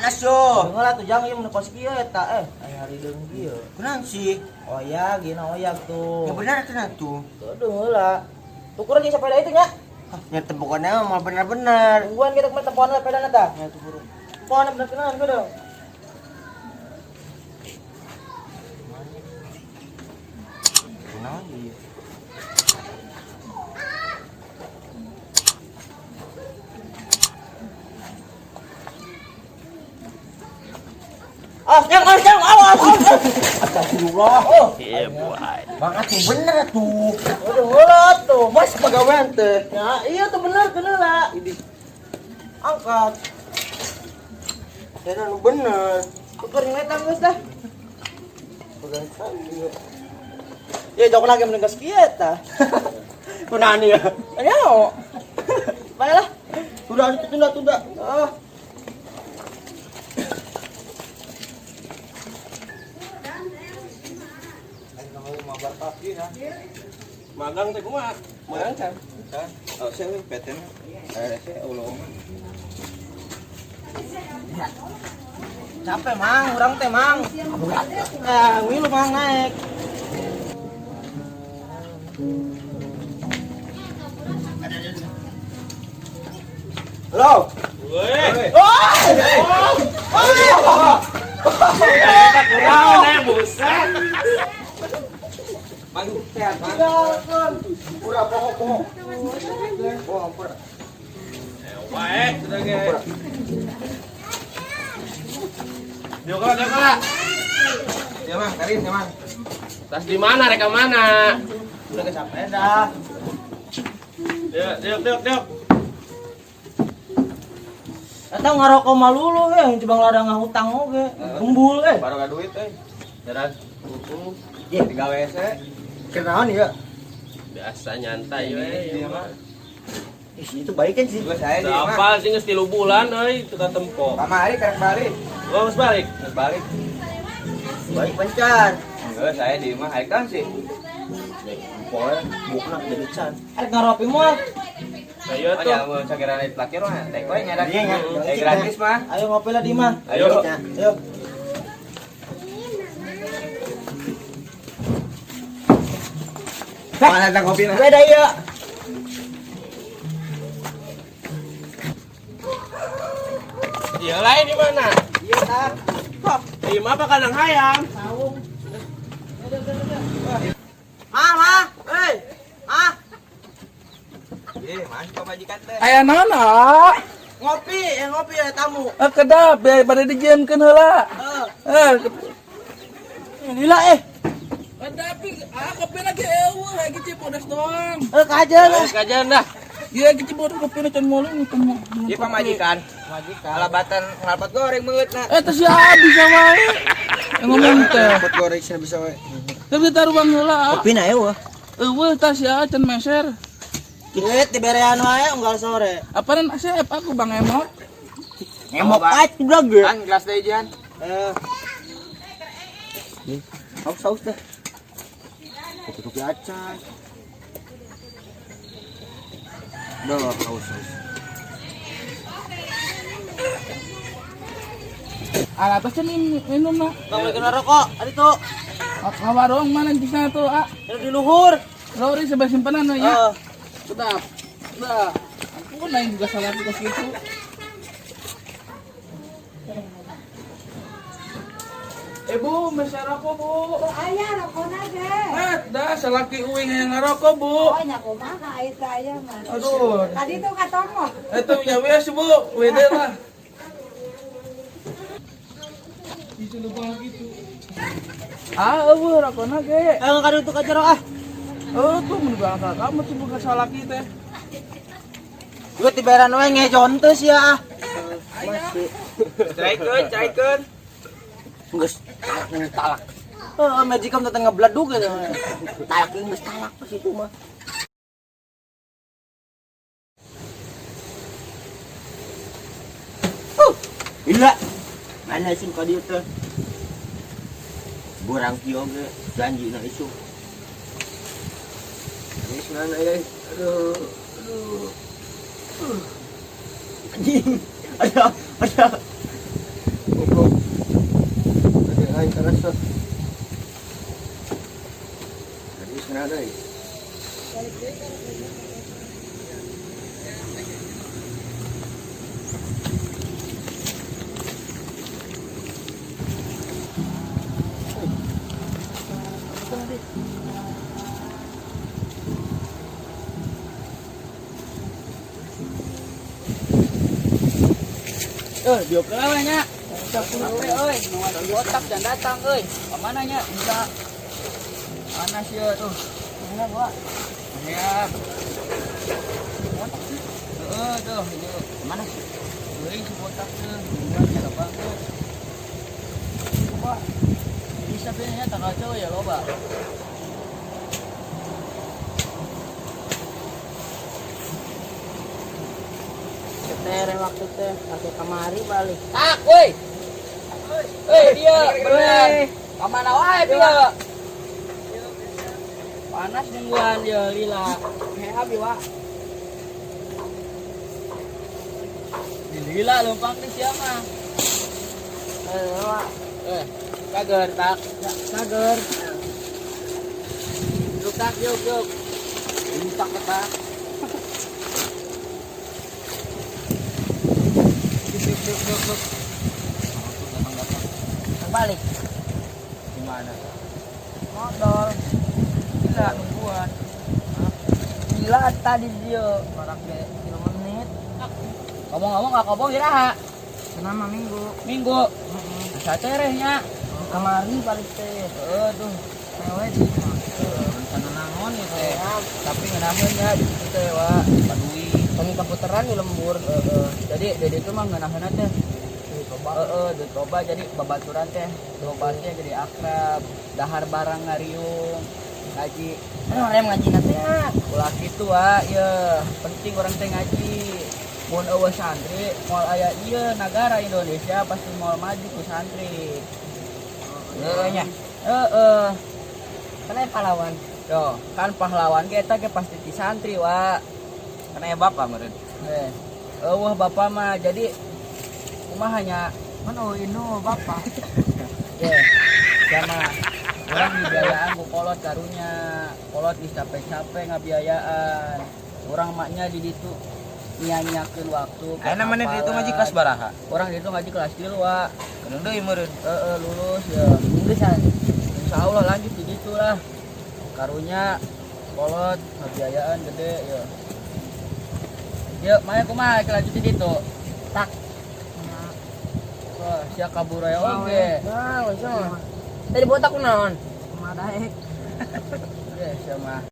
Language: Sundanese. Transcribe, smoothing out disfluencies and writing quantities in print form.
Panas yo. Dengar lah tuh jang ieu mun kos kieu eta eh aya harideung kieu. Kunaon sih? Oyak, gina oyak tuh. Ya bener atuh tuh. Tuh deung heula. Tukur aja sepeda itu nya. Ya tempokannya mah bener-bener. Tungguan kita kemarin tempoan lah sepeda tah. Ya tuh buru. Tempoan bener kenalan gue dong. Kunaon ieu? Ah, yang, ah, yang, awas, awas. Astagfirullah. Oh, Iya, buat. Bang atuh bener atuh. udah heula tuh. Mas pagawean teh. Ya, iya tuh bener bener lah. Ini Angkat. saya nu bener. Tukur yang letang geus dah. Pagawean ieu. Ya jauh lagi mending geus kieu tah. Kunaon ieu? Ayo. Baiklah. Tunda tunda tunda. Ah. Magang teh kumaha? Magang can. Can. Oh, saya PT mah. Saya ulah mah. Capek mang, urang teh mang. Nah, ngilu mang naik. Halo. Weh. Oh! Kunaon eh buset. Mang sehat, Mang. Pura pokok pokok. Bohong pura. Wae, sudah ge. Diok lah, diok lah. Ya, Mang, Karin, ya, Mang. Tas di mana reka mana? Udah ke sepeda. Diok, diok, diok, diok. Eta ngarokok malulu eh, yang cuma ladang ngahutang oge. Kumbul eh. Baru gak duit euy. Jalan. Ye, digawe WC. Kenaon ya? Biasa nyantai we. Iya, Mang. Ih, itu baik kan sih. Gua saya di mah. Apa sih geus 3 bulan euy teu katempo. Kamari karek balik. Oh, geus balik. Geus balik. Baik pencan. Enggak, saya di mah hari kan sih. Poe bukna jadi can. Arek ngaropi moal. Ayo tuh. Ya mun sagera pelakir mah teh koe nyadak. Eh gratis mah. Ayo ngopi lah di mah. Ayo. Ayo. Mana datang kopi nah? Beda iya. Iya lain di mana? Iya tah. Di mah apa kandang hayam? Saung. Ma, ma, hei. Ma, Ye, masuk pamajikan teh. Aya naon ah? ngopi, yang ngopi ya tamu. Eh kedap biar pada dijieunkeun heula. Eh, Eh lila eh. kedap ah kopi lagi eueuh lagi Cibodas doang. Eh kajen. Ayo kajian dah. Iya ge Cibodas kopina can moal ini can moal. Ye pamajikan. Majikan. Kalabatan ngalapat goreng meutna. Eh teh sia bisa wae. Yang ngomong teh. Ngalapat goreng sia bisa wae. Tapi taruh heula ah. Kopi na eueuh. Eueuh tah sia can meser. Duit diberean wae unggal sore. Apaan asep aku Bang Emot? Ngemok aja udah ge. Kan gelas deui jian. Eh, Haus-haus deh. Kopi-kopi acan. Duh, haus-haus. Alah atas can minum nah. Bang beli kena rokok, ada tuh. Kawarung mana di sana tuh ah. Ada di luhur. Lori sebelah simpenan we, ya. Eh, Sedap. Sudah. Aku naik juga salah kos gitu. Ibu, meser rokok, Bu. Oh, aya rokona ge. Eh, dah salaki uing yang ngerokok, Bu. Oh, nya kumaha eta aya mah. Aduh. Tadi tuh katomo. Itu ya wes, Bu. Wede lah. Itu lubang gitu. Ah, eueuh rokona ge. eh kadu tuh aja ah. Oh, tuh mun bangka kamu tuh buka salaki teh. Gue tiberan wae ngejon teu sia ah. Masih. Caikeun, caikeun. Geus talak. Heeh, magicom teh ngebledug gitu. Talak geus talak pas itu mah. Gila. Mana sih ka dieu teh? Borang kieu ge janji na isu. Geus mana ya? Aduh, aduh. Anjing. Ada ada. Terus tuh. Jadi senang deui. Eh, diop lah nya. Capek euy, nu botak dan datang euy. Ka mana nya? Bisa. Panas ya tuh. Mana gua? Ya. Heeh tuh, ieu. Mana sih? Euy si botak tuh, nungguan nya loba tuh. Coba. Bisa nya tak kacau ya loba. Tere waktu teh pakai kamari balik. Tak, woi. Hei, dia bener. Kamana wae dia? Panas nungguan dia lila. Heap ieu, Wak. Lila lempang teh siapa? Eh, Wak. Eh, kager tak. Kager. Yuk tak, yuk, yuk. Tak tak. Yuk, yuk, yuk, yuk. Balik. Gimana? Modal. Gila nungguan. Gila tadi dia barak ge 3 menit. Ngomong-ngomong gak kobong iraha. Kenapa minggu? Minggu. Asa terehnya. Kamari balik teh. Heeh tuh. Ewe di imah. Rencana naon ieu teh. Tapi ngeunaheun nya di situ teh wa padui. Kami komputeran di lembur. Heeh. Jadi dede itu mah ngeunaheunna teh. Heeh, duit loba jadi babaturan teh. Loba teh jadi akrab. Dahar barang ngariung. Ngaji. Kan orang ngaji nanti ya. Ulah kitu wa, ieu penting orang teh ngaji. Mun eueuh santri, moal aya ieu nagara Indonesia pasti moal maju ku santri. Heeh nya. Heeh. Kan aya pahlawan. Yo, kan pahlawan ge eta ge pasti ti santri wa. Kan aya bapak meureun. Eh, eueuh bapak mah jadi kumaha nya? Kan eueuh inu bapak. Ye, sama orang dibiayaan ku kolot karunya. Kolot geus capek-capek ngabiayaan. Urang maknya di ditu nyanyakeun waktu. Ayeuna maneh di ditu ngaji kelas baraha? Urang di ditu ngaji kelas 3 wa. Keun deui meureun. Heeh, lulus ya. Lulusan. Insya Allah lanjut di ditu lah. Karunya kolot ngabiayaan gede ya. Yuk, maya kumaha lanjut di ditu. Tak. Wah, sia kabur aya oge. Nah, langsung. Tadi botak kunaon? Kumaha daek. Ye, sia mah.